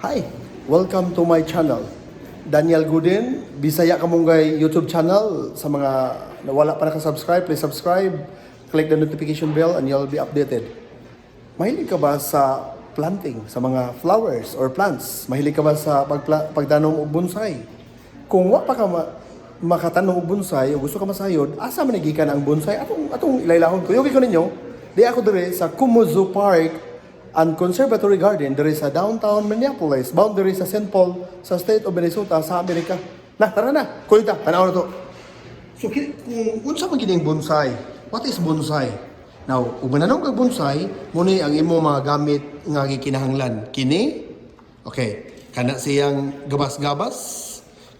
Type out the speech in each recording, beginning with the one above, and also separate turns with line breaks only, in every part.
Hi, welcome to my channel. Daniel Gudin, Bisaya Kamunggay YouTube channel. Sa mga wala pa nakasubscribe, please subscribe, click the notification bell and you'll be updated. Mahilig ka ba sa planting, sa mga flowers or plants? Mahilig ka ba sa pagtanom og bonsai? Kung wa pa ka makatanom og bonsai o gusto ka masayod, asa man gikan ang bonsai? Atong ilaylahon ko. Yogi ko ninyo, di ako diri sa Kumuzu Park and Conservatory Garden diri sa downtown Minneapolis, boundary sa St. Paul sa state of Minnesota sa Amerika. Na, tara na. Kulita, tanaw na to. So, kung unsa man gining bonsai? What is bonsai? Now, kung mananong kag bonsai, muni ang imo mga gamit nga gikinahanglan. Kini, okay, kana siyang gabas-gabas,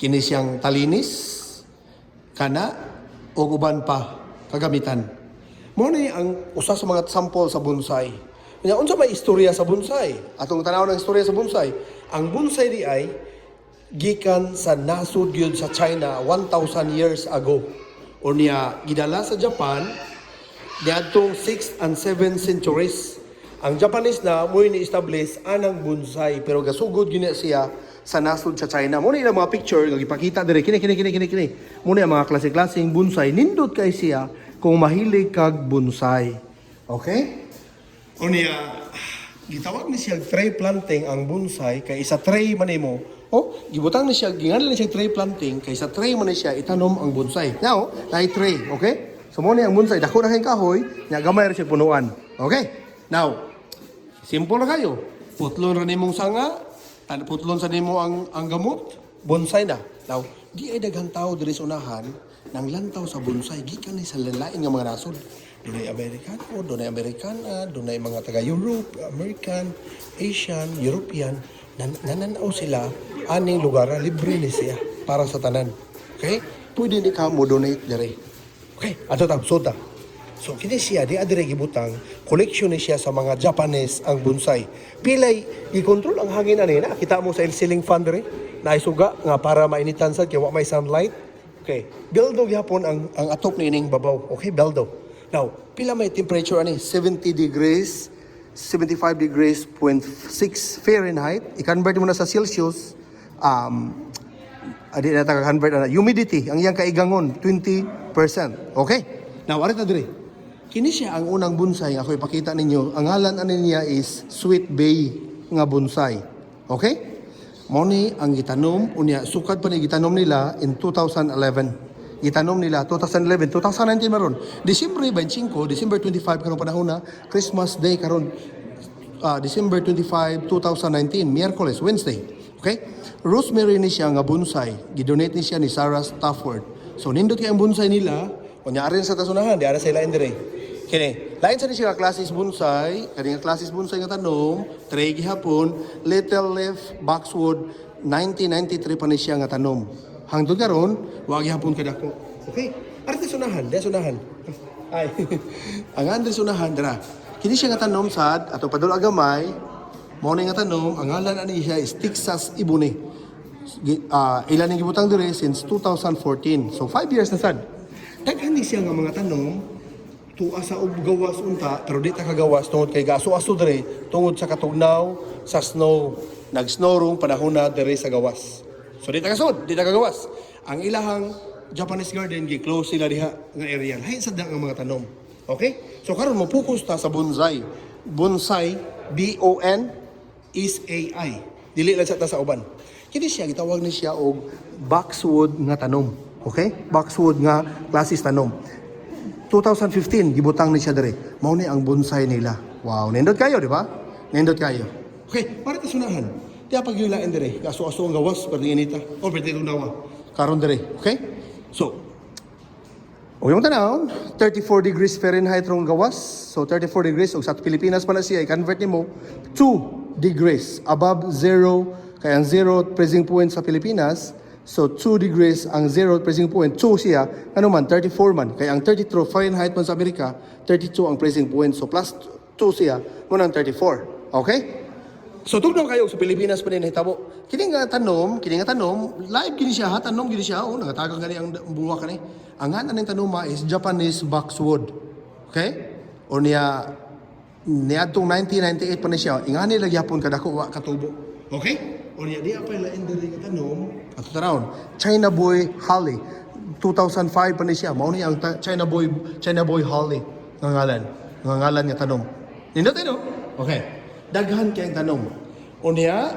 kini siyang talinis, kana ug uban pa kagamitan. Mo ni ang usa sa mga sample sa bonsai. Nya, unsa may istorya sa bonsai? Atong tanaw ng istorya sa bonsai. Ang bonsai di ay gikan sa nasod gyud sa China 1,000 years ago. Unya gidala sa Japan niadtong 6th and 7th centuries. Ang Japanese na mo ni-establish anang bonsai, pero gasugod gyud na siya sa nasod sa China. Mo ni ilang mga picture nga gipakita dire, kini kini kini kini kini. Mo ni ang mga klase-klaseng bonsai, nindot kay siya kung mahilig kag bonsai. Okay? Unya gitawag ni siya tray planting ang bonsai kay isa tray man nimo. Oh, gibutang ni siya, ginganlan ni siya tray planting kay sa tray man ni siya itanom ang bonsai. Now, naay tray, okay? So mo ni ang bonsai, dako na kay kahoy, nya gamay ra siya punuan. Okay? Now, simple na kayo. Putlon ra nimong sanga, putlon sa nimo ang gamot, bonsai na. Now, di ay daghang tao diri sa unahan nang lantaw sa bonsai gikan ni sa lalain nga mga nasod. Dunay Amerikano, dunay Amerikana, dunay mga taga Europe, American, Asian, European, nananaw sila aning lugar, libre ni siya para sa tanan. Okay? Pwede ni ka mo donate dire. Okay, ato ta, sota. So kini siya di adire gibutang collection ni siya sa mga Japanese ang bonsai. Pilay i-control ang hangin ani na kita mo sa ceiling fan dire na suga nga para mainitan sad kay wa may sunlight. Okay, beldo gyapon ang atop ni ining babaw. Okay, beldo. Now, pila may temperature ani? 70 degrees, 75 degrees point 6 Fahrenheit. I-convert mo na sa Celsius. Adi na ta convert na humidity ang iyang kaigangon 20%. Okay? Now, ari ta dire. Kini siya ang unang bonsai nga ako ipakita ninyo. Ang ngalan ani niya is Sweet Bay nga bonsai. Okay? Mo ni ang gitanom unya sukad pa ni gitanom nila in 2011. Gitanom nila 2011, 2019 maron. December 25, December 25 karon panahon na Christmas Day karon, December 25, 2019, Miyerkules, Wednesday. Okay? Rosemary ni siya nga bonsai. Gidonate ni siya ni Sarah Stafford. So, nindot kay ang bonsai nila. Unya, arin sa tasunahan, di ara sa ilain dire. Kini, lain sa ni siya nga klasis bonsai, kani nga klasis bonsai nga tanom, tray gihapon, Little Leaf Boxwood, 1993 pa ni siya nga tanom. Hangtod karon, wa gihapon kadako. Okay? Ari sa sunahan, di sunahan. Ay. Ang andre sunahan dira. Kini siya nga tanom sad ato padul agamay. Mao ni nga tanom, ang ngalan ani siya is Texas Ebony. Ilan ning gibutang dire since 2014. So 5 years na sad. Daghan ni siya nga mga tanom tuwa sa ug gawas unta, pero di ta kagawas tungod kay gaaso-aso dire tungod sa katugnaw sa snow. Nag-snow rong panahon na dire sa gawas. So di ta kasud, di ta kagawas. Ang ilahang Japanese garden, gi-close sila diha nga area. Lain sa nga mga tanom. Okay? So karon mo focus ta sa bonsai. Bonsai, B O N is A I. Dili lang sa ta sa uban. Kini siya gitawag ni siya og boxwood nga tanom. Okay? Boxwood nga klasis tanom. 2015 gibutang ni siya dire. Mao ni ang bonsai nila. Wow, nindot kayo, di ba? Nindot kayo. Okay, para ta sunahan. Di pa gyud lain dire. Aso-aso ang gawas perti inita. O perti nawa. Karon dire, okay? So, o yung tanaw, 34 degrees Fahrenheit rong gawas. So 34 degrees ug sa Pilipinas pa na siya i-convert nimo 2 degrees above zero kay ang zero freezing point sa Pilipinas. So 2 degrees ang zero freezing point, 2 siya, ano man 34 man kay ang 32 Fahrenheit man sa Amerika, 32 ang freezing point. So plus 2 siya, mo nang 34. Okay? So tugnaw kayo sa Pilipinas pa din nahitabo. Kini nga tanom, live kini siya ha, tanom kini siya, oh, nagatagang gani ang bunga kani. Ang nga ning tanoma is Japanese boxwood. Okay? O niya niadtong 1998 pa ni siya, ingani lagi hapon kadako wa katubo. Okay? Unya di pa lain diri nga tanom. Ato tarawon. China Boy Holly. 2005 pa ni siya. Mao ni ang China Boy Holly nga ngalan. Nga ngalan nga tanom. Nindot no? Okay. Daghan kay ang tanom. Unya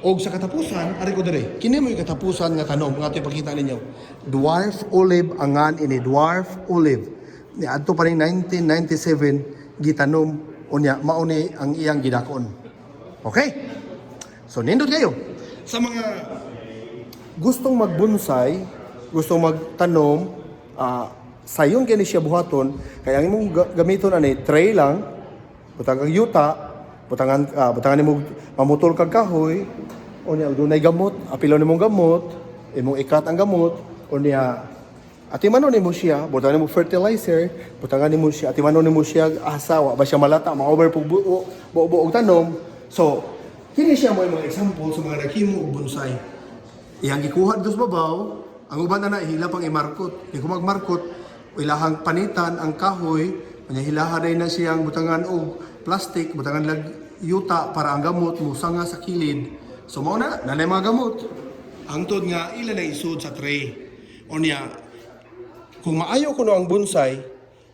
og sa katapusan, ari ko diri. Kini mo yung katapusan nga tanom nga ato ipakita ninyo. Dwarf olive ang ngan ini, dwarf olive. Ni adto pa ning 1997 gitanom, unya mao ni ang iyang gidakon. Okay? So nindot kayo. Sa mga gustong magbonsai, gustong magtanom, sayon kini siya buhaton, kaya ang imong gamiton ani tray lang, butang kag yuta, butangan nimo mamutol kag kahoy, unya dunay gamot, apilo nimong gamot, imong ikat ang gamot, unya atimanon nimo siya, butangan nimo fertilizer, butangan nimo siya, atimanon nimo siya asa wa ba siya malata, ma-over pug buo, buo og tanom. So, kini siya mo mga example sa mga naghimo og bonsai. Iyang gikuha dito sa babaw, ang uban na hila pang imarkot. Di ko magmarkot, ilahang panitan ang kahoy, kanya hilaha day na siyang butangan og plastic, butangan lag yuta para ang gamot musanga sa kilid. So mao na, nanay mga gamot. Angtod nga ila na isud sa tray. Unya, kung maayo kuno ang bonsai,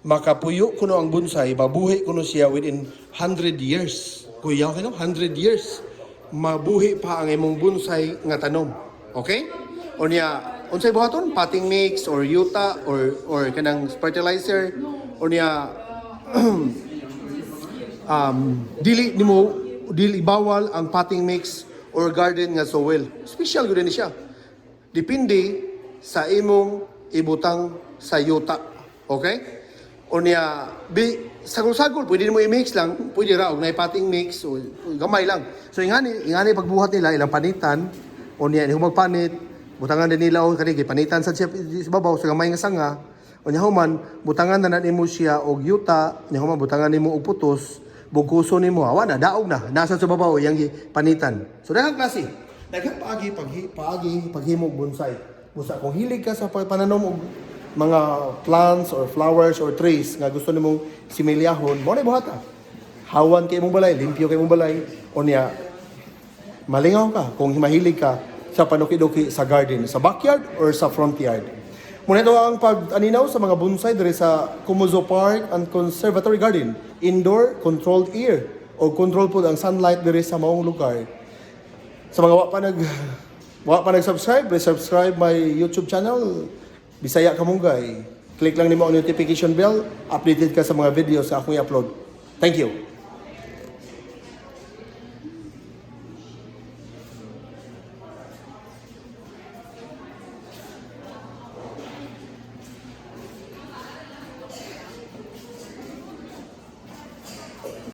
makapuyo kuno ang bonsai, mabuhi kuno siya within 100 years. Kuya, okay no? 100 years. Mabuhi pa ang imong bonsai nga tanom. Okay? Unya, unsay buhaton? Potting mix or yuta or kanang fertilizer. Unya, dili nimo dili bawal ang potting mix or garden nga soil. Special gyud ni siya. Depende sa imong ibutang sa yuta. Okay? Unya, bi sagol-sagol pwede nimo i-mix lang, pwede ra og nay potting mix o gamay lang. So ingani pagbuhat nila ilang panitan, unya ini magpanit, butangan din nila og kani gipanitan sa siya sa babaw sa gamay nga sanga. Unya human butangan na nimo siya og yuta, unya human butangan nimo og putos, bugkuso nimo, awa na daog na, nasa sa babaw iyang panitan. So daghang klase. Daghang paagi paagi paghimo og bonsai. Busa kung hilig ka sa pananom og mga plants or flowers or trees nga gusto nimong similyahon, mo na buhata. Hawan kay imong balay, limpyo kay imong balay, unya malingaw ka kung mahilig ka sa panuki-duki sa garden, sa backyard or sa front yard. Muna ito ang pag-aninaw sa mga bonsai diri sa Kumuzo Park and Conservatory Garden. Indoor, controlled air o control po ang sunlight diri sa maong lugar. Sa mga wa pa nag-subscribe, please subscribe my YouTube channel, Bisaya Kamunggay. Click lang nimo ang notification bell, updated ka sa mga videos sa akong i-upload. Thank you.